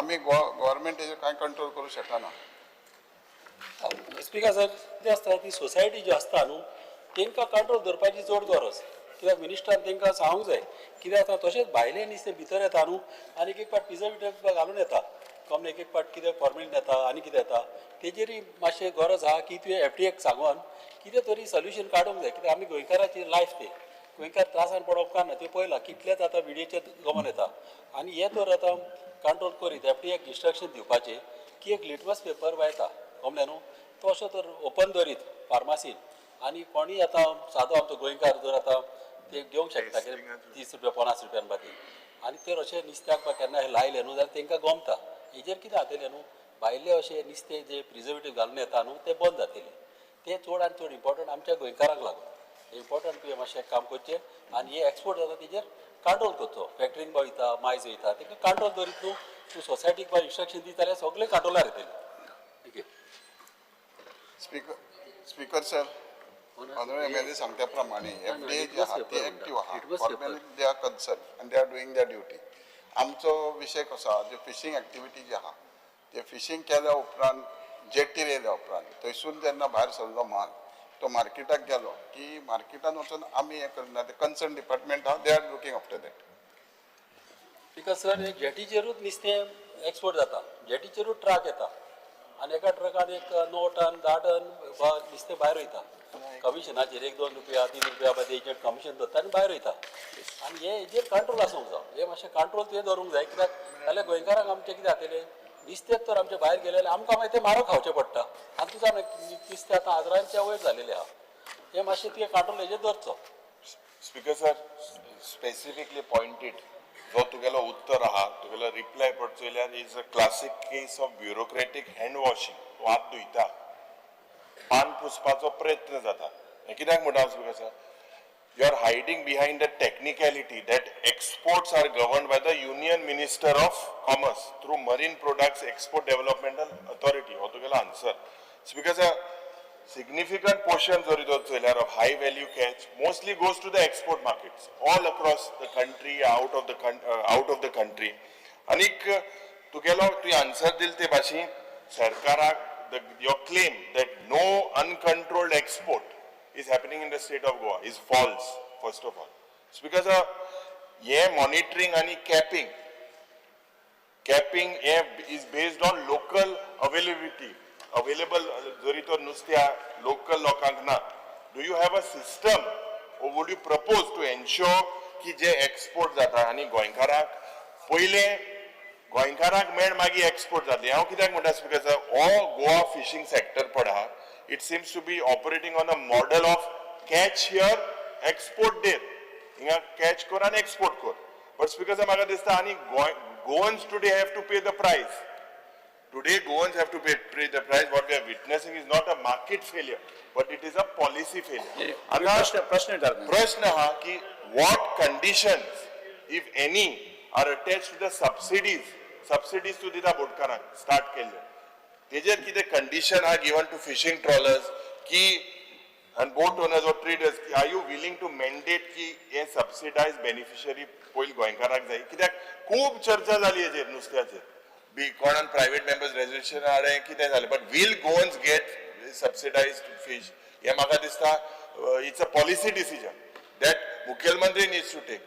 आमी गव्हर्मेंट तेजेर कांय कंट्रोल करूं शकना. स्पिकर सर, कितें आसता ती सोसायटी जी आसता न्हू, तेंकां कंट्रोल दवरपाची चड गरज, कित्याक मिनिस्टरान तेंकां सांगूंक जाय. कितें आतां तशेंच भायलें नुस्तें भितर येता न्हू आनी एक एक फावट प्रिजर्वेटीव घालून येता. कम एक एक फावट कितें फॉर्मेलीन येता आनी कितें येता. तेजेरय मातशें गरज आहा की तुवें एफडीएक सांगोन कितें तरी सोल्युशन काडूंक जाय, कित्याक आमी गोंयकाराची लायफ ते गोंयकार त्रासान पडप ना. तें पळयलां कितलेच आतां विडियोचेर गमन येता. आनी हें तर आतां कंट्रोल करीत एफडीएक इन्स्ट्रक्शन दिवपाचें की एक लिटमस पेपर वयता, कमलें न्हू, तो अशें तर ओपन दवरीत फार्मासीन आनी कोणीय आतां सादो आमचो गोंयकार जर आतां ते घेवंक शकता कितें 30 रुपया, 50 रुपयान बाकी. आनी तर अशें नुस्त्याक बा केन्ना लायलें न्हू जाल्यार तेंकां गमता. हेजेर कितें जातलें न्हू, भायले अशें नुस्तें जें प्रिजर्वेटीव घालून येता न्हू, तें बंद जातलें. तें चड आनी चड इम्पोर्टंट आमच्या गोंयकारांक लागून इम्पोर्टंट. तुवें मातशें काम करचें आनी हे एक्सपोर्ट जाता तेजेर कंट्रोल करचो. फॅक्टरीन बा वयता, मायज वयता, तेका कंट्रोल दवरीत न्हू तूं. सोसायटीक बा इन्स्ट्रक्शन दिता जाल्यार सगळें कंट्रोलार येतलें. Okay. Speaker sir, honourable MLA सांगत्या प्रमाणे एफडीए जी आहा ती एक्टीव आहा. Formally they are concern and they are doing their duty. आमचो विशय कसो आहा, जे फिशींग एक्टिविटी जी आहा, ते फिशींग केल्या उपरांत, जेटीर येयल्या उपरांत, थंयसून जेन्ना भायर सरलो माल, तो मार्केटाक गेलो की मार्केटान वचून आमी हें करना. ते कन्सर्न डिपार्टमेंट आहा, they are looking after that. Because sir, एक जेटीचेरूच नुस्तें एक्सपोर्ट जाता. जेटीचेरूच ट्रक येता आनी एका ट्रकान एक 9 टन, 10 टन नुस्तें भायर वयता. कमिशनाचेर एक 2 रुपया, 3 रुपया बा एजंट कमिशन धरता आनी भायर वयता. आनी हे हेजेर कंट्रोल आसूंक जाय. हे मातशें कंट्रोल तुवें दवरूंक जाय, कित्याक जाल्यार गोंयकारांक आमचें कितें जातलें? नुस्तें तर आमचें भायर गेलें जाल्यार आमकां मागीर तें म्हारग खावचें पडटा. आनी तुजा नुस्तें आतां हजारांच्या वयर जालेलें आहा. हें मातशें तुवें कंट्रोल हेजेर दवरचो. स्पीकर सर, स्पेसिफिकली पॉइंटेड जो तुगेलो उत्तर आहा, तुगेलो रिप्लाय पळोवप चोयल्यार is a classic case of bureaucratic hand washing. तूं हात धुयता, पान पुसपाचो प्रयत्न जाता. हें कित्याक म्हणटा speaker sir, you are hiding behind the technicality that exports are governed by the Union Minister of Commerce through Marine Products Export Developmental Authority. हो तुगेलो answer. Speaker sir, significant portion जरी तो चोयल्यार of high value catch mostly goes to the export markets all across the country, out of the country. आनीक तुगेलो तुवें answer दिले ते भाशेन सरकाराक your claim that no uncontrolled export is happening in the state of Goa is false, first of all. It's because हे monitoring आणि capping hey is based on local availability. Available जरी तो नुस्त्या लोकल लोकांक ना, do you have a system or would you propose to ensure की जे export जाता आनी गोंयकाराक पयले गोंयकाराक मेळ, मागीर एक्सपोर्ट जातली? हांव कित्याक म्हणटा स्पीकर, हो गोवा फिशींग सेक्टर पळय आहा, it seems to be operating on a model of catch here, export there. हिंगा कॅच कर आनी एक्सपोर्ट कर. बट स्पीकर, म्हाका दिसता आनी Goa Goans today have to pay the price. Today, Goans have to pay the price. What we are witnessing is not a market failure, but it is a policy failure. आता प्रश्न प्रश्न विचारता. प्रश्न हा की what conditions, if any, are attached to the subsidies? Subsidies तूं दिता बोटकारांक start केल्ले, तेजेर कितें कंडिशन आहा given to fishing trawlers की and boat owners or traders? Are you willing to mandate की हे सबसिडायज बेनिफिशरी पयलीं गोंयकाराक जाय? कित्याक खूब चर्चा जाली हेजेर, नुस्त्याचेर बी कोणान प्रायवेट मेंबर्स रेजोल्युशन हाडलें, कितें जालें, but will Goans get subsidized fish? हें म्हाका दिसता it's a policy decision that मुखेलमंत्री needs to take.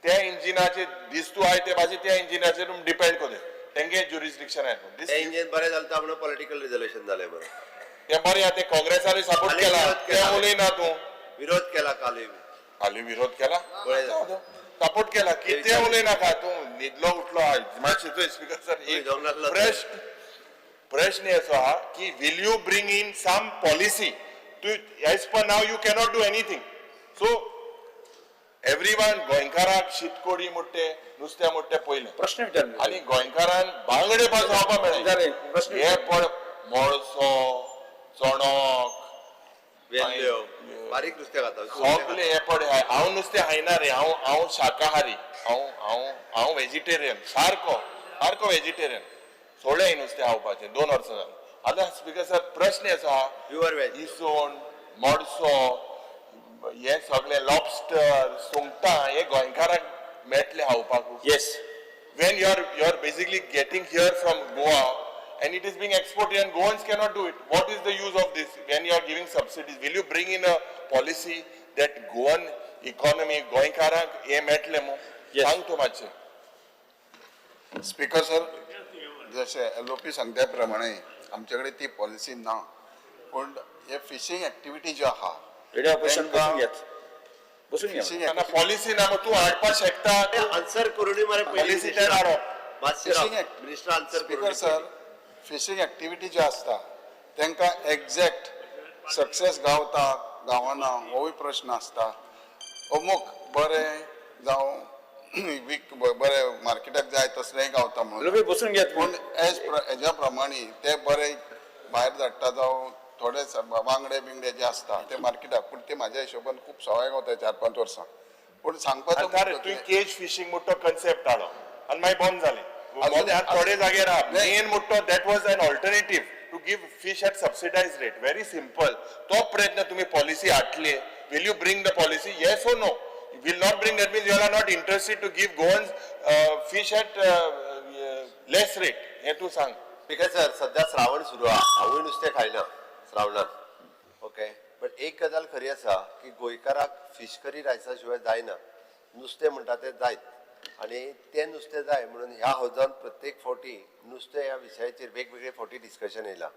त्या इंजिनाचे दिस्तू आहाय ते भाशेन त्या इंजिनाचेर डिपेंड कोते तेंगे जुरिस्डिक्शन आहे. ते इंजिन बरें जालें म्हणून पॉलिटिकल रिझोल्युशन जालें बरें. ते बरें आहा, ते काँग्रेसानूय सपोर्ट आनी केला. विरोध ते केला. उलयना तूं. विरोध केला कालूय बी. खाली विरोध केला. पळय. सपोर्ट केला. कितें उलयनाका तूं. न्हिदलो उठलो आयज मातशें. चोय स्पीकर सर, एक न्हिदोंक नासलो. प्रश्न प्रश्न असो आहा की will you bring in some policy? तूं as per now you cannot do anything. So every one गोंयकाराक शीतकोडी मोडटे, नुस्त्या मोडटे पयलें. प्रश्न विचार. आनी गोंयकारान बांगडे पास खावपाक मेळ्ळे. विचार प्रश्न. हे पळ मोळसो, चणक, वेल्ल्यो, बारीक नुस्तें खाता. सगळे हे पळय. हांव नुस्तें खायना रे. हांव हांव शाकाहारी. हांव हांव हांव वेजिटेरियन, सारको सारको वेजिटेरियन. सोडलें नुस्तें खावपाचें 2 वर्सां जालीं आतां. स्पीकर सर, प्रश्न असो आहा, प्युअर वेज. इसवण, मोडसो, हे सगळे लॉबस्टर, सुंगटां हे गोंयकाराक मेळटले खावपाक? येस. When you are basically getting here from Goa and it is being exported and Goans cannot do it. What is the use of this when you are giving subsidies? Will you bring in a policy that Goan economy, गोंयकारांक हें मेळटलें मू? Yes. सांग तूं मातशें. Speaker sir, जशें LOP सांगत्या प्रमाणे आमचे कडेन ती पॉलिसी ना, पूण हे फिशींग एक्टिविटी ज्यो आहा, रेडी ऑपरेशन तांकां बसून घेत, बसून घे. फिशींग ना पॉलिसी ना, मग तूं हाडपाक शकता. आन्सर करूनय मरे Policy तर हाडप. मातशें फिशींग मिनिस्टर आन्सर स्पीकर करूनय. सर, फिशींग एक्टिविटी ज्यो आसता तांकां एग्जॅक्ट सक्सेस गावता गावना होवूय प्रश्न आसता. अमूक बरें जावं वीक, बरें मार्केटाक जाय तसलेंय गावता म्हणून. लोबी बसून घेत. पूण एज हेज्या प्रमाणे ते बरे भायर धाडटा जावं थोडे बांगडे बिंगडे जे आसता ते मार्केटाक, पूण ते म्हाज्या हिशोबान खूब सवाय गावता 4-5 वर्सां. पूण सांगपाचो आनी मुद्दो तुवें कितें? केज फिशींग मोठो कन्सेप्ट हाडलो आनी मागीर बंद जालें. अजून- थोडे जागेर आहा. नाही. मेन मोठो that was an alternative to give fish at subsidise rate, very simple. तो प्रयत्न तुम्ही पॉलिसी हाडली. Will you bring the policy, yes or no? Will not bring, that means you are not interested to give Goans fish at less rate, हें तूं सांग. Speaker sir, सध्या श्रावण सुरू आहा, हांवूय नुस्तें खायना श्रावणान, ओके. बट एक गजाल खरी आसा की गोंयकाराक फीश करी रायसा शिवाय जायना. नुस्तें म्हणटा तें जायत आनी तें नुस्तें जाय म्हणून ह्या हावजान प्रत्येक फावटी नुस्तें ह्या विशयाचेर वेगवेगळे फावटी डिस्कशन येयलां.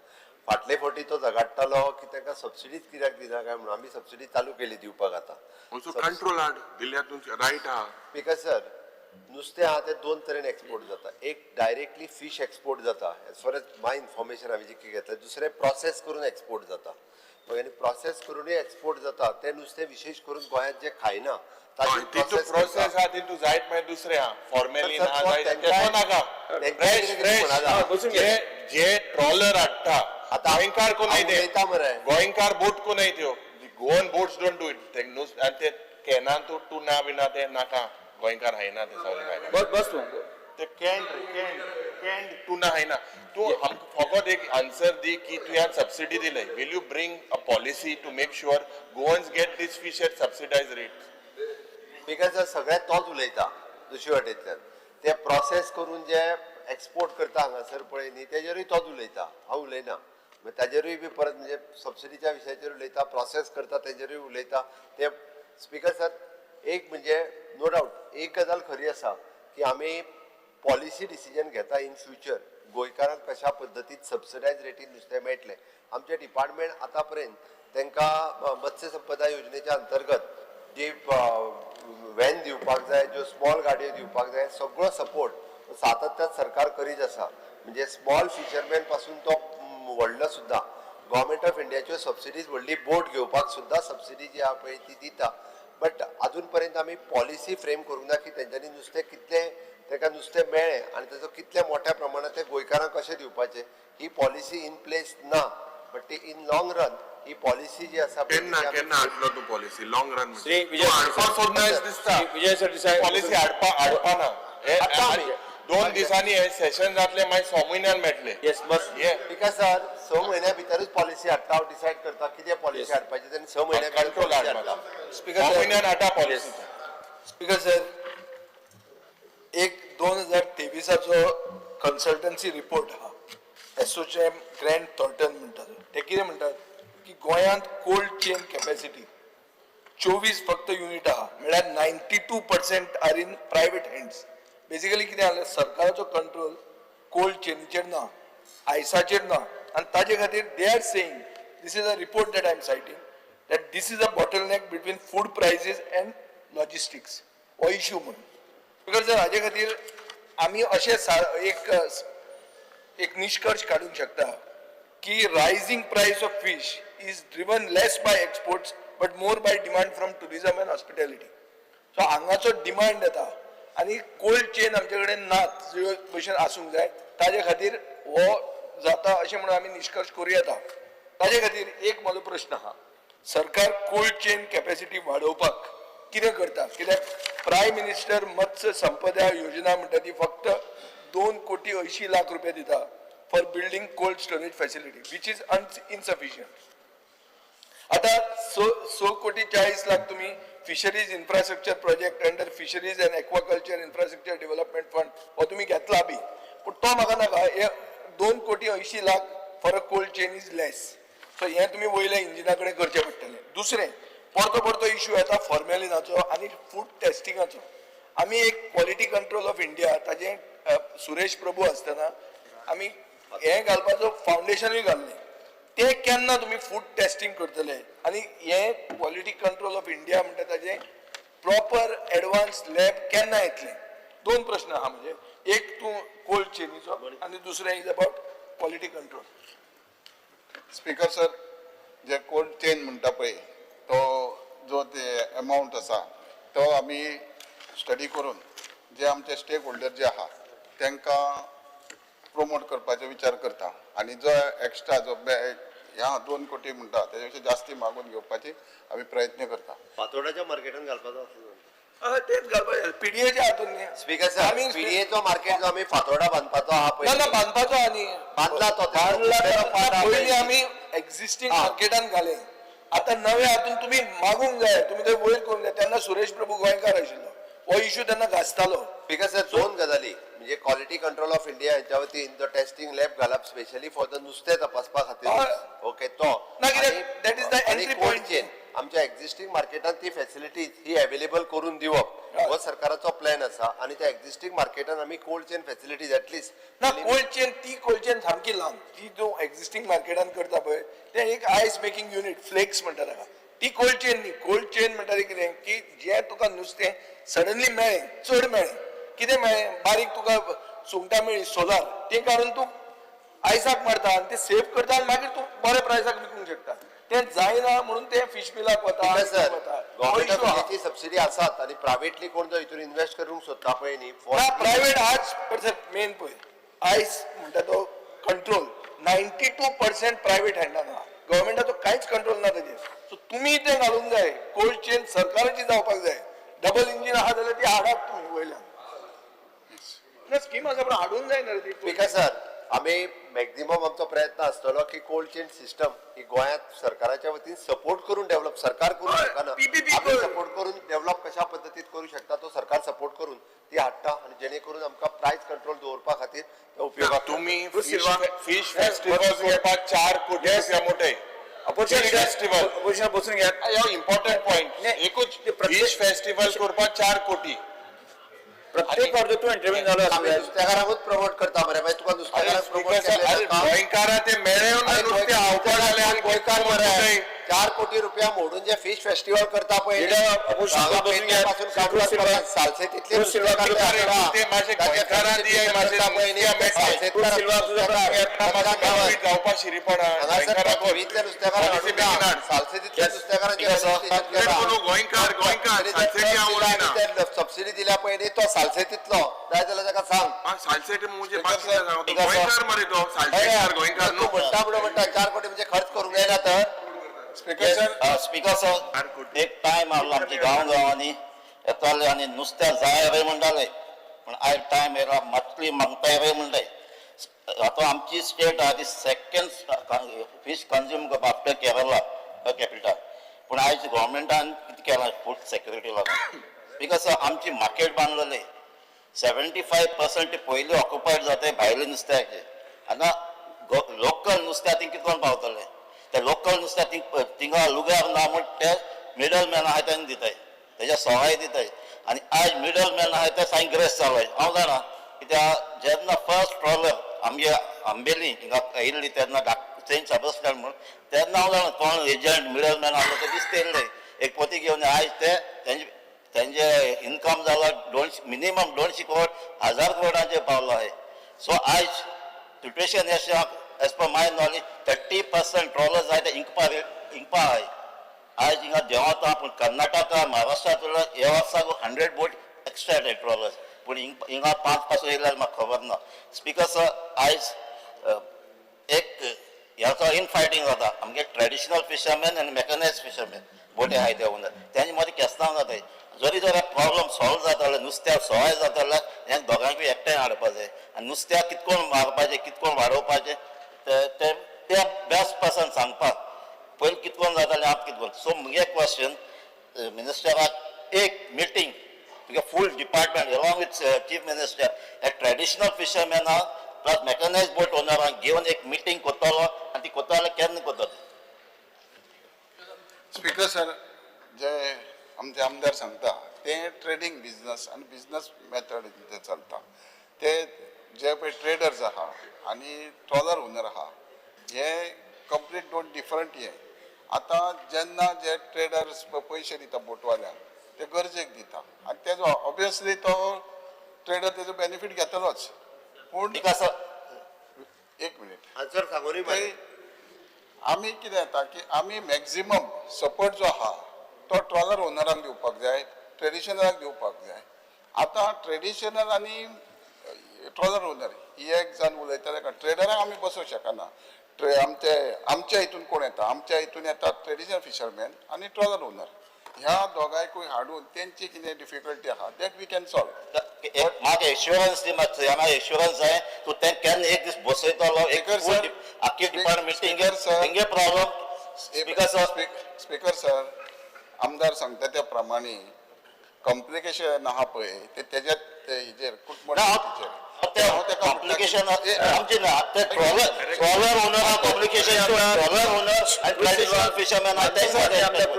फाटले फावटी तो झगाडटालो की तांकां सबसिडीच कित्याक दिना काय म्हणून. आमी सबसिडी चालू केली दिवपाक आतां. ऑल्सो कंट्रोल हाड दिल्यार तुमचें रायट आहा. Because sir, नुस्तें आहा तें दोन तरेन एक्सपोर्ट जाता. एक डायरेक्टली फीश एक्सपोर्ट जाता, as far as my information हांवें जितकें घेतलें. दुसरें प्रोसेस करून एक्सपोर्ट जाता. मागीर आनी प्रोसेस करूनय एक्सपोर्ट जाता तें नुस्तें विशेश करून गोंयांत जें खायना ताजेर. तितू प्रोसेस आहा, तितू जायत मागीर दुसरें आहा, फॉर्मेलीन सर, आहा तो जायत तांकां- तें नाका. तांकां फ्रेश कितें फ्रेश म्हणा. बसून घे. जे जे ट्रॉलर हाडटा, आतां गोंयकार कोण हांव ते उलयता मरे. गोंयकार बोट कोण त्यो, Goan boats don't do it. आनी ते कॅनान तूं टुना बिना ते नाका, गोंयकार खायना ते सगळे खायना. बस बस तूं. ते कॅन्ड कॅन्ड कॅन्ड टुना खायना. तूं आमकां फकत एक आन्सर दी की तुवें सबसिडी दिले, will you bring a policy to make sure Goans get this fish at subsidise rate? Because सगळ्यात तोच उलयता दुसरे वाटेंतल्यान. ते प्रोसेस करून जे एक्सपोर्ट करता हांगासर पळय न्ही, तेजेरूय तोच उलयता, हांव उलयना. मागीर ताजेरूय बी परत म्हणजे सबसिडीच्या विशयाचेर उलयता, प्रोसेस करता तेजेरूय उलयता ते. स्पीकर सर, एक म्हणजे नो डावट एक गजाल खरी आसा की आमी पॉलिसी डिसिजन घेता इन फ्युचर गोंयकारांक कशा पद्दतीन सबसिडायज रेटीन नुस्तें मेळटलें. आमचें डिपार्टमेंट आतां पर्यंत तांकां मत्स्य संपदा योजनेच्या अंतर्गत जी व्हॅन दिवपाक जाय, ज्यो स्मॉल गाडयो दिवपाक जाय, सगळो सपोर्ट सातत्यान सरकार करीत आसा. म्हणजे स्मॉल फिशरमॅन पासून तो व्हडलो सुद्दां गव्हर्मेंट ऑफ इंडियाच्यो सबसिडीज, व्हडली बोट घेवपाक सुद्दां सबसिडी जी आहा पळय ती दिता. बट अजून पर्यंत आमी पॉलिसी फ्रेम करूंक ना की तेंच्यांनी नुस्तें कितलें, तांकां नुस्तें मेळ्ळें आनी ताचो कितल्या मोठ्या प्रमाणात ते गोंयकारांक कशें दिवपाचें, ही पॉलिसी इन प्लेस ना. बट ती in long run he policy जी आसा पळय, केन्ना ती आमी केन्ना हाडलो तूं policy long run? Shri Vijay हाडपाक सोदना अशें दिसता. श्री विजय सरदेसाय. पॉलिसी हाडपा हाडपा ना. हे आतां आमी- दोन दिसांनी हे सेशन जातले, मागीर 6 म्हयन्यान मेळटले. येस, बस. हे because sir, 6 म्हयन्या भितरूच पॉलिसी हाडटा. हांव डिसायड करता कितें पॉलिसी हाडपाची आनी 6 म्हयन्या भितर कंट्रोल पॉलिसी हाडपा. हाडटा. 6 म्हयन्यान हाडटा पॉलिसी. स्पीकर सर, एक 2023आचो कन्सल्टन्सी रिपोर्ट आहा, एसोचॅम ग्रँड थॉर्टन म्हणटा तो. ते कितें म्हणटात की गोंयांत कोल्ड चेन कॅपॅसिटी 24 फक्त युनिट आहा, म्हळ्यार 92% are in private hands. Basically कितें जालें, सरकाराचो कंट्रोल कोल्ड चेनीचेर ना, आयसाचेर ना. आनी ताजे खातीर they are saying, this is a report that I am citing, that this is a bottleneck between food prices and logistics हो इशू म्हणून. Because हाजे खातीर आमी अशें एक एक निश्कर्श काडूंक शकता की rising price of fish is driven less by exports but more by demand from tourism and hospitality. So हांगाचो डिमांड येता आनी कोल्ड चेन आमचे कडेन नात ज्यो भशेन आसूंक जाय, ताजे खातीर हो जाता अशें म्हणून आमी निश्कर्श करूं येता. ताजे खातीर एक म्हजो प्रश्न आहा, सरकार कोल्ड चेन कॅपॅसिटी वाडोवपाक कितें करता? कित्याक प्रायम मिनिस्टर मत्स्य संपदा योजना म्हणटा ती फक्त 2 कोटी 80 लाख रुपया दिता for building cold storage facility, which is insufficient. आता 6 कोटी 40 लाख तुम्ही Fisheries infrastructure project under Fisheries and Aquaculture Infrastructure Development Fund हो तुमी घेतला बी, पूण तो म्हाका नाका. हे 2 कोटी 80 lakh for a cold chain is less. So हें तुमी वयल्या इंजिना कडेन करचें पडटलें. दुसरें, परतो परतो इश्यू येता फॉर्मेलिनाचो आनी फूड टेस्टिंगाचो. आमी एक क्वॉलिटी कंट्रोल ऑफ इंडिया ताजें सुरेश प्रभू आसतना आमी हें घालपाचो फावंडेशनूय घाल्लें. ते केन्ना तुमी फूड टेस्टिंग करतले आनी हे क्वॉलिटी कंट्रोल ऑफ इंडिया म्हणटा ताजें प्रॉपर एडवान्स लॅब केन्ना येतलें? दोन प्रश्न आहा. म्हणजे एक तूं कोल्ड चेनीचो आनी दुसरें is about quality control. Speaker sir, J cold chain म्हणटा पळय, तो जो ते अमावंट आसा तो आमी स्टडी करून जे आमचे स्टेक होल्डर जे आहा तांकां प्रोमोट करपाचो विचार करता आनी जो एक्स्ट्रा जो ह्या 2 कोटी म्हणटा तेजे पेक्षा जास्ती मागून घेवपाची आमी प्रयत्न करता. फातोर्डाच्या मार्केटान घालपाचो आसलो. हय, तेच घालपाचें पीडीएच्या हातून न्ही. स्पीकर सर, पीडीएचो मार्केट जो आमी फातोर्डा बांदपाचो आहा ना ना पळय, बांदपाचो आनी बांदला तो. बांदला. त्याचो पाट आहा पयलीं पळय. आमी एक्झिस्टींग हा. मार्केटान घाले. आतां नव्या हातून तुमी मागूंक जाय, तुमी ते वयर करूंक जाय. तेन्ना सुरेश प्रभू गोंयकार आशिल्लो, हो इश्यू तेन्ना गाजतालो. स्पीकर सर, दोन गजाली म्हणजे क्वॉलिटी कंट्रोल ऑफ इंडिया हेंच्या वतीन जो टेस्टिंग लॅब घालप, स्पेशली फॉर the नुस्तें तपासपा खातीर, ओके, तो ना, कित्याक that is the entry point. Chain आमच्या एक्झिस्टींग मार्केटान ती फॅसिलिटीज ही अवेलेबल करून दिवप हो सरकाराचो प्लॅन आसा आनी त्या एक्झिस्टींग मार्केटान आमी cold chain facilities at least ना, कोल्ड चेन, ती कोल्ड चेन सामकी ल्हान. ती तूं एक्झिस्टींग मार्केटान करता पळय, तें एक आयस मेकिंग युनीट फ्लेक्स म्हणटा ताका. ती कोल्ड चेन न्ही. कोल्ड चेन म्हणटा तें कितें की जें तुका नुस्तें सडनली मेळ्ळें, चड मेळ्ळें, कितें मेळ्ळें, बारीक तुका सुंगटां मेळ्ळी सोलार, तें काडून तूं आयसाक मारता आनी ते सेव करता आनी मागीर तूं बऱ्या प्रायसाक विकूंक शकता. तें जायना म्हणून तें फिश मिलाक वता आनी सर, वता. हो गव्हर्मेंट issue of आहा. इंडियाची सबसिडी आसात आनी प्रायव्हेटली कोण जो हितून इन्व्हेस्ट करूंक सोदता पळय न्ही ना, प्रायव्हेट आज मेन पळय आयस म्हणटा तो कंट्रोल 92% प्रायव्हेट हँडान आहा. गव्हर्मेंटाचो कांयच कंट्रोल ना ताजेर. सो तुमी तें घालूंक जाय. कोल्ड चेन सरकाराची जावपाक जाय. डबल इंजीन आहा जाल्यार ती हाडात तुमी वयल्यान. ना, स्कीम आसा पूण हाडूंक जाय न्ही रे ती. स्पीकर सर, आमी मॅक्झिमम आमचो प्रयत्न आसतलो की कोल्ड चेन सिस्टम ही गोंयांत सरकाराच्या वतीन सपोर्ट करून डेव्हलप, सरकार करूंक हय, शकना, PPP आमी करून. सपोर्ट करून डेव्हलप कशा पद्दतीन करू शकता तो सरकार सपोर्ट करून ती हाडटा आनी जेणे करून आमकां प्रायस कंट्रोल दवरपा खातीर ते उपयोगाक. तुम्ही सिल्वा. फिश फेस्टिवल करपाक 4 कोटी रुपया मोठे अपोजिशन Fish festival. Opposition बसून घेयात. हो इम्पॉर्टंट पॉइंट. नाही, एकूच ते प्रत्येक- फिश फेस्टिवल करपाक 4 कोटी. प्रत्येक फावट तूं एंटरव्यू जालो आमी आसता. नुस्तेकारांकूच प्रमोट करता मरे. मागीर तुका अरे नुस्तेकारांक प्रमोट स्पीकर सर, अरे केलें नाका? गोंयकारा ते मेळेवन अरे नुस्तें खावपाक जालें आनी गोंयकार मरे, 4 कोटी रुपया मोडून जे फिश फेस्टिवल करता पळय, लिडर ऑपोजिशन हांगा बसून पेडणे घेयात. पासून काडून सिल्वा. सालसेतीतले सिल्वा. नुस्तेकार ते मातशे गोंयकारां दियाय, मातशे नुस्त्या मेळटा. सिल्वा तुझं बसून घेयात. जावपा शिरीपणा हांगासर थिवींतल्या नुस्तेकारांक हाडून ना, सालसेतीतल्या नुस्तेकारांचे registration केलां. गोंयकार गोंयकार तरी ते सालसेटी हांव ट्रक दिला उलयना. आनी ते सबसिडी दिल्या पळय न्ही, तो सालसेतीतलो जाय जाल्यार ताका सांग. हा, सालसेट म्हणजे स्पीकर बाकी सर, सांगतो. Speaker sir. गोंयकार मरे तो सालसेटकार गोंयकार तूं न्हू. म्हणटा म्हणून म्हणटा 4 कोटी म्हणजे खर्च करूंक जायना तर. स्पीकर सर, स्पीकर सर, एक टायम आहलो आमच्या गांव गांवांनी येताले आनी नुस्त्या जाय रे म्हणटाले, पूण आयज टायम येयला मातली मागताय रे म्हणटाय. आतां आमची स्टेट आहा ती सेकंड फीश कंज्यूम करपा आफ्टर केरला कॅपिटल. पूण आयज गोवोरमेंटान कितें केलां फूड सेक्युरिटी लागून? Because आमची मार्केट बांदलेली 75% पयलीं ऑक्युपायड जाता भायले नुस्त्याचे. आतां लोकल नुस्त्या ती कितकोन पावतले? ते लोकल नुस्त्या ती थिंगा लुगार ना म्हण ते मिडल मॅन आहाय तांकां दिताय, तेज्या सवाय दिताय. आनी आयज मिडल मॅन आहाय ते सामकें गिरेस्त जालाय. हांव जाणा, कित्याक जेन्ना फर्स्ट ट्रॉलर आमगे आंबेली हिंगा येयल्ली तेन्ना सेंट सेबास्टियन म्हूण, तेन्ना हांव जाणा कोण एजंट मिडल मॅन आहलो ते दिसता येयल्ले एक पोती घेवन. आयज ते तेंचे तेंचे इनकम जाला 200, मिनिमम 200 करोड, 1000 करोडांचेर पावलो आहे. सो आयज सिट्युएशन अशें, as per my knowledge 30% trawlers आहाय ते इंकपा इंकपा आहाय. आयज हिंगा देंवता पूण कर्नाटका महाराष्ट्रांतलो हे वर्साक 100 बोट एक्स्ट्रा येताय ट्रॉलर्स, पूण हिंगा पांच पासून येयल्यार म्हाका खबर ना. स्पीकर सर, आयज एक ह्याचो इनफायटींग जाता. आमगे ट्रेडिशनल फिशरमॅन आनी मेकनायज फिशरमॅन बोटी आहाय ते हुंदर तेंचे मदीं केस्तांव जाताय. जरी जर प्रॉब्लम सॉल्व जाताले, नुस्त्याक सवाय जाताले, हें दोगांकूय एकठांय हाडपा जाय आनी नुस्त्याक कितकोण मारपाचें, कितकोण वाडोवपाचें ते ते ते बेस्ट पर्सन सांगपाक. पयलीं कितकोण जातालें, आतां कितकोण. सो मुगे क्वेश्चन मिनिस्टराक एक मिटींग तुगे full department along with chief minister हे ट्रेडिशनल फिशरमॅनाक प्लस मॅकनायज बोट ओनरांक घेवन एक मिटींग करतलो आनी ती करतलो जाल्यार केन्ना करतलो? स्पीकर सर, जे आमचे आमदार सांगता ते ट्रेडींग बिजनस आनी बिजनस मेथड ते चलता. ते जे पळय ट्रेडर्स आहा आनी ट्रॉलर ओनर आहा, हे कंप्लीट दोन डिफरंट हे. आतां जेन्ना जे ट्रेडर्स पयशे दिता बोटवाल्यांक, ते गरजेक दिता आनी तेजो ऑब्वियसली तो ट्रेडर तेजो बेनिफीट घेतलोच. पूण स्पीकर सर, एक मिनीट. आन्सर सांगूनय ते आमी कितें जाता की आमी मॅक्झिमम सपोर्ट जो आहा तो ट्रॉलर ओनरांक दिवपाक जाय, ट्रेडिशनलाक दिवपाक जाय. आतां ट्रेडिशनल आनी ट्रॉलर ओनर ही एक जाण उलयतले, कारण ट्रेडराक आमी बसोवंक शकना. आमचे आमच्या हितून कोण येता? आमच्या हितून येतात ट्रेडिशनल फिशरमॅन आनी ट्रॉलर ओनर. ह्या दोगांयकूय हाडून तेंची कितें डिफिकल्टी आहा that we can solve. एक म्हाका एश्युरन्स दी मातसो, हांगा एश्युरन्स जाय तूं तें केन्ना एक दीस बसयतलो एक Speaker full sir, आख्खी डिपार्टमेंट मिटींग, Speaker sir. तेंगे problem. Speaker sir, speaker sir, आमदार सांगता त्या प्रमाणे कॉम्प्लिकेशन आहा पळय ते तेज्यात ते हेजेर ना, हांव ते कॉम्प्लिकेशन आमचे ना, ते trawler owner complication, trawler owner आनी ट्रेडिशनल फिशरमॅन.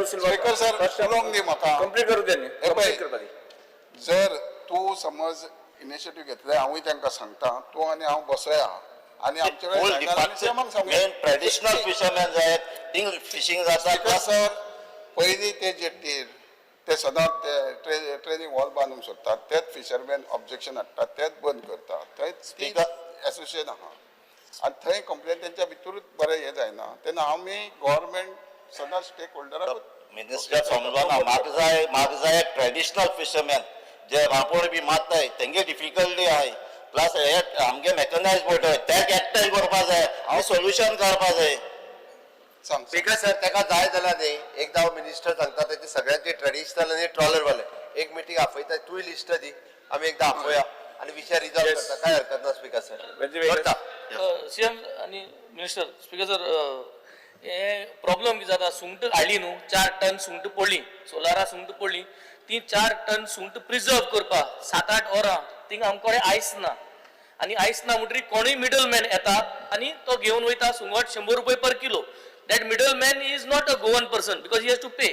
स्पीकर सर, उलोवंक दी म्हाका. कंप्लीट करू त्यांनी. हे पळय. कंप्लीट करपा दी. जर तूं समज इनिशिएटीव घेतले, हांवूय तांकां सांगता, तूं आनी हांव बसया आनी आमचे फूल कडेन डिपार्टमेंट सांगया. मेन ट्रेडिशनल फिशरमॅन जाय, थिंग फिशींग जाता. स्पीकर सर, पयलीं ते जेट्टीर ते सदांच ते ट्रेनिंग हॉल बांदूंक सोदतात, तेच फिशरमॅन ऑब्जेक्शन हाडटात, तेच बंद करतात. थंय एसोसिएशन आहा आनी थंय कंप्लेन तेंच्या भितरूच बरें हें जायना, तेन्ना आमी गव्हर्मेंट सदांच स्टेक होल्डराक मिनिस्टर समजना. म्हाका जाय ट्रेडिशनल फिशरमॅन जे रांपोण बी मारताय तेंगे डिफिकल्टी आहाय, प्लस हे आमगे मॅकनायज बोट आहाय तेक एकठांय करपा जाय आनी सोल्युशन काडपा जाय. सांग. स्पीकर सर, ताका जाय जाल्यार न्ही एकदां हांव मिनिस्टर सांगता, तेचे सगळ्यांचे ट्रेडिशनल आनी ट्रॉलर वाले एक मिटींग आपयता. तूंय लिस्ट दी, आमी एकदां आपोवया आनी विशय रिजॉल्व करता. काय हरकत ना स्पीकर सर, करता. सीएम आनी मिनिस्टर, स्पीकर सर, हे प्रॉब्लम कितें जाता, सुंगट हाडली न्हू, 4 टन सुंगट पडली, सोलारा सुंगट पडली, ती 4 टन सुंगट प्रिजर्व करपाक 7-8 वरां थिंगा आमचे कडेन आयस ना. आनी आयस ना म्हणटकीर कोणूय मिडल मॅन येता आनी तो घेवन वयता सुंगट 100 रुपये per kilo. That middle man is not a Goan person because he has to pay.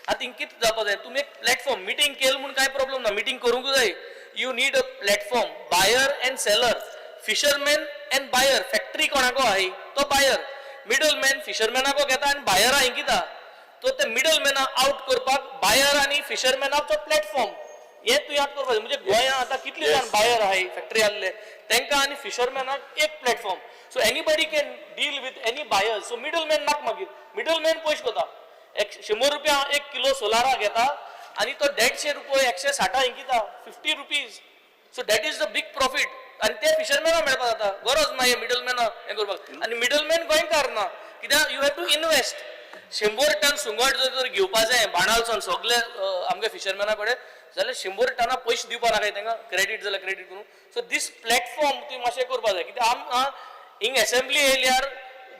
आतां हिंग कितें जावपा जाय, तुमी एक प्लॅटफॉर्म, मिटींग केली म्हूण कांय प्रॉब्लम ना, मिटींग करूंक जाय. You need a platform, buyer and seller, fisherman and buyer. Factory कोणाको आहाय तो बायर, मिडल मॅन फिशरमॅनाको घेता आनी बायरा हिंगिता. तो ते मिडल मॅना आउट करपाक बायर आनी फिशरमॅनाचो प्लॅटफॉर्म हे तूं याद करपाक जाय. म्हणजे गोंया आतां कितले जाण बायर आहाय, फॅक्टरी आहले तांकां आनी फिशरमॅनाक एक platform, so anybody can deal with any buyer. So middle man नाक, मागीर मिडल मॅन पयशे कोता, एक 100 रुपया 1 किलो सोलारा घेता आनी तो 150 रुपये, 160 इंकिता, ₹50. So that is the big profit आनी ते फिशरमॅना मेळपाक जाता. गरज ना हे मिडलमॅना हें करपाक. आनी मिडलमॅन गोंयकार ना, कित्याक you have to invest. 100 ton सुंगट जर तर घेवपा जाय बाणालसून सगळे आमगे फिशरमॅना कडेन जाल्यार 100 टना पयशे दिवपा नाकाय तांकां, क्रेडीट जाल्यार क्रेडीट करूं. सो दीस प्लॅटफॉर्म तुवें मातशें करपा जाय, कित्याक आमकां हिंग एसेंब्ली येयल्यार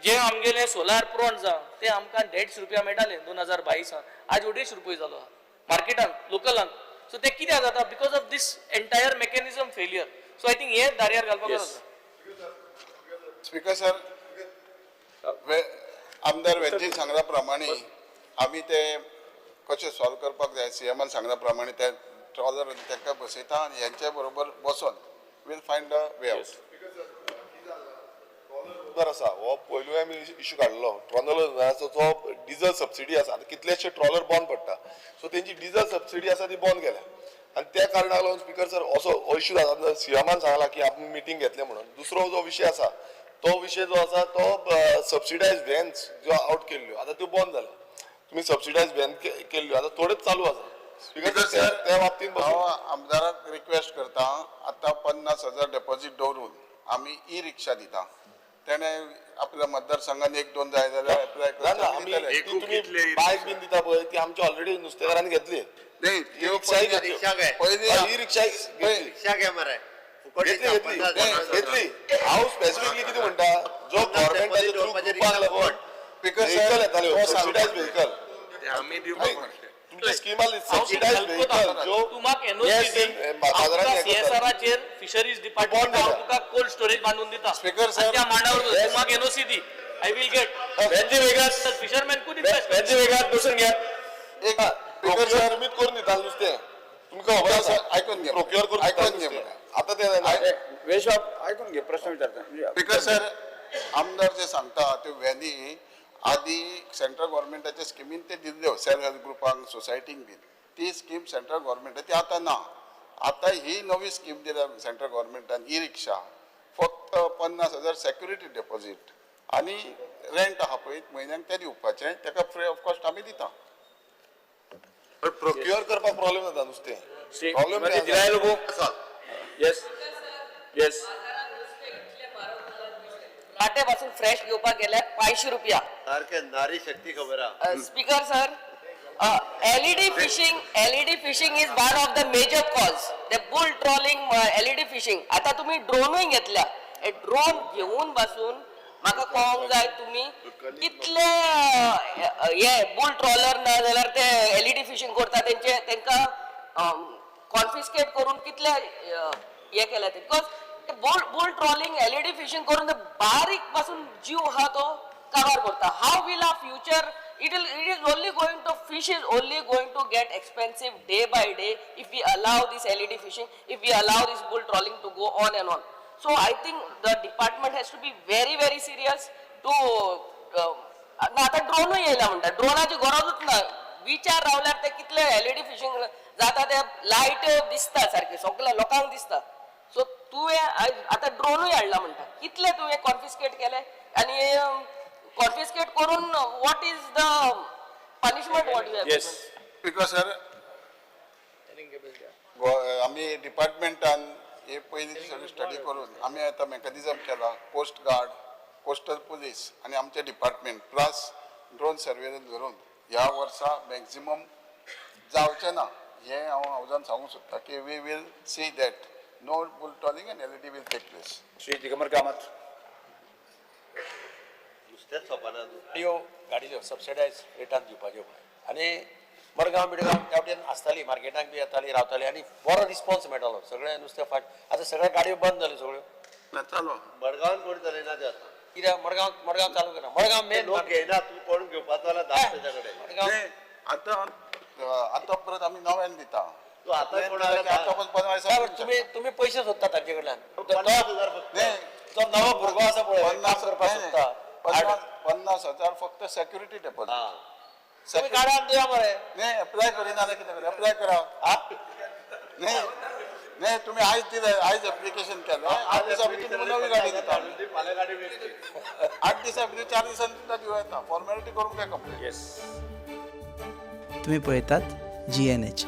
जे आमगेले सोलार प्रॉन्स आहा ते आमकां 150 रुपया मेळटाले 2022, आज 250 रुपये जालो आहा मार्केटान लोकलान. सो ते कित्याक जाता? Because of this entire mechanism failure. So I think हे दार्यार घालपाक गरज आसा. स्पीकर सर, आमदार वेंजीन सांगल्या प्रमाणे आमी ते कशें सॉल्व करपाक जाय, सीएमान सांगल्या प्रमाणे ते ट्रॉलर तांकां बसयता आनी हेंच्या बरोबर बसोन we'll find a way out. बरोबर आसा. हो पयलूय आमी इशू काडलो ट्रॉलर जो डिजल सबसिडी आसा, आतां कितलेशे ट्रॉलर बंद पडटा, सो तेंची डिजल सबसिडी आसा ती बंद केल्या आनी त्या कारणाक लागून स्पीकर सर असो हो इशू जाता. सीएमान सांगला की आमी मिटींग घेतले म्हणून. दुसरो जो विशय आसा तो विशय जो आसा तो सबसिडायज व्हॅन्स ज्यो आवट केल्ल्यो आतां त्यो बंद जाल्या. तुमी सबसिडायज व्हॅन केल्ल्यो आतां थोड्योच चालू आसा. स्पीकर सर, त्या बाबतींत बसून हांव आमदाराक रिक्वेस्ट करता, आतां 50,000 डेपॉझीट दवरून आमी ई रिक्षा दिता. तेणे आपल्या मतदारसंघात एक दोन जाय जाल्यार एप्लाय ना ना, आमी करचे. ती तुमी बायक बीन दिता पळय ती आमची ऑलरेडी नुस्तेकारांनी घेतली. नाही, त्यो रिक्षाय पयलीं- घेतली. रिक्षा घे. पयलीं ही रिक्षा घेतली. रिक्षा घे मरे, फुकट. घेतली, घेतली, घेतली. हांव स्पेसिफिकली कितें म्हणटा, जो गव्हर्मेंटाच्या थ्रू 50 ग्रुपाक लागून स्पीकर व्हेकल सर, येताल्यो, हो सांगता. सबसिडायज व्हेकल आमी दिवपाक तुमचे स्कीम आसली सबसिडायज व्हेकल ज्यो तूं म्हाका एनओसी Yes, दी बाजारात हें करता. सीएसआराचेर फिशरीज डिपार्टमेंट Bond हांव जाता. तुका कोल्ड स्टोरेज बांदून दिता. Speaker sir. आनी त्या मांडावर तूं म्हाका NOC the, I will get. Venzy Vegas, fisherman could invest. Venzy Vegas बसून घ्या. एक स्पीकर प्रोक्युअर सर, तुमीच करून दिता नुस्तें, तुमकां खबर स्पीकर आसा. सर, आयकून घे. प्रोक्युअर करून दिता आयकून घे नुस्तें. मरे. आतां तें जायना. वेशबाब आयकून घे, प्रश्न विचारता. स्पीकर सर, आमदार जे सांगता त्यो व्हॅनी आदी सेंट्रल गव्हर्मेंटाच्या स्किमीन ते दिल्ल्यो सेल्फ हेल्प ग्रुपांक, सोसायटींक बीन. ती स्कीम सेंट्रल गव्हर्मेंटाची आतां ना. आतां ही नवी स्कीम दिल्या सेंट्रल गव्हर्मेंटान, ई रिक्षा. फक्त 50,000 सेक्युरिटी डेपॉझीट आनी रेंट आहा पळय म्हयन्याक तें दिवपाचें, तेका फ्री ऑफ कॉस्ट आमी दिता. पण प्रोक्युअर करपाक प्रॉब्लेम जाता नुस्तें. श्री प्रॉब्लेम श्रीमती दिलाय लोबो. Yes yes. काटे पासून फ्रेश घेवपाक गेल्यार 500 रुपया. सारकें नारी शक्ती खबर आहा. Speaker sir, LED fishing, LED fishing is one of the major cause. The bull trawling, LED fishing. आता तुम्ही ड्रोनूय घेतल्या. ड्रोन घेऊन बसून म्हाका कळोंक जाय तुमी कितले हे बुल ट्रॉलर ना जाल्यार ते एलईडी फिशींग करता तेंचे तेंकां कॉन्फिस्केट करून कितले हे केल्या ते. Because bull trawling, LED fishing करून ते बारीक पासून जीव आहा तो काबार करता. How will our future, it is only going to, fish is only going to get expensive day by day if we allow this LED fishing, if we allow this bull trawling to go on and on. So I think the department has to be very very serious to ना आतां ड्रोनूय येयला म्हणटा, ड्रोनाची गरजूच ना. विचार रावल्यार ते कितले LED fishing जाता ते लायट दिसता सारके सगल्या लोकांक दिसता. सो तुवें आतां ड्रोनूय हाडला म्हणटा, कितले तुवें कॉन्फिस्केट केले आनी कॉन्फिस्केट करून what is the punishment what you have? Yes. Speaker sir, आमी डिपार्टमेंटान हे पयलीं सगळी स्टडी करून आमी आतां मॅकॅनिजम केला, कोस्ट गार्ड, कोस्टल पुलीस आनी आमचे डिपार्टमेंट प्लस ड्रोन सर्वेलन्स धरून ह्या वर्सा मॅक्झिमम जावचें ना हें हांव हावजान सांगूंक सोदता की we will see that no bull trawling and LED will take place. Shri Digambar Kamat. नुस्तेंच सोंपना. गाडयो गाडयो सबसिडायज रेटान दिवपाच्यो म्हणून. आनी मडगांव बिडगांव त्या वटेन आसताली, मार्केटाक बी येताली, रावताली आनी बरो रिस्पॉन्स मेळटालो. सगळें नुस्तें फाट आतां सगळ्यो गाडयो बंद जाल्यो सगळ्यो. ना चालू. मडगांवान कोण चलयना ते आतां. कित्याक मडगांव मडगांव चालू करा, मडगांव मेन. लोक घेयना, तूं कोण घेवपाचो जाल्यार धाड तेच्या कडेन. मडगांव. नाही, आतां आतां परत आमी नव्यान दिता. तूं आतां कोण आतां पण 15 दिसां. तुमी तुमी पयशे सोदता तांचे कडल्यान. 50,000 फक्त. नाही. तो नवो भुरगो आसा पळय, काम 50 करपाक सोदता. 50,000 फक्त सेक्युरिटी डेपॉझिट. हा. तुमी गाड्यान दिया मरे. नाही, अप्लाय करिना जाल्यार कितें करूं? अप्लाय करा. नाही नाही, तुम्ही आयज दिले, आयज एप्लिकेशन केलें, 8 दिसां भितर तुमकां नवी गाडी दिता आमी. फाल्यां गाडी मेळटली. 8 दिसां भितर, 4 दिसांनी तुमकां दिवं येता. फॉर्मेलिटी करूंक जाय कंप्लीट. येस. तुम्ही पळयतात जी एन एच.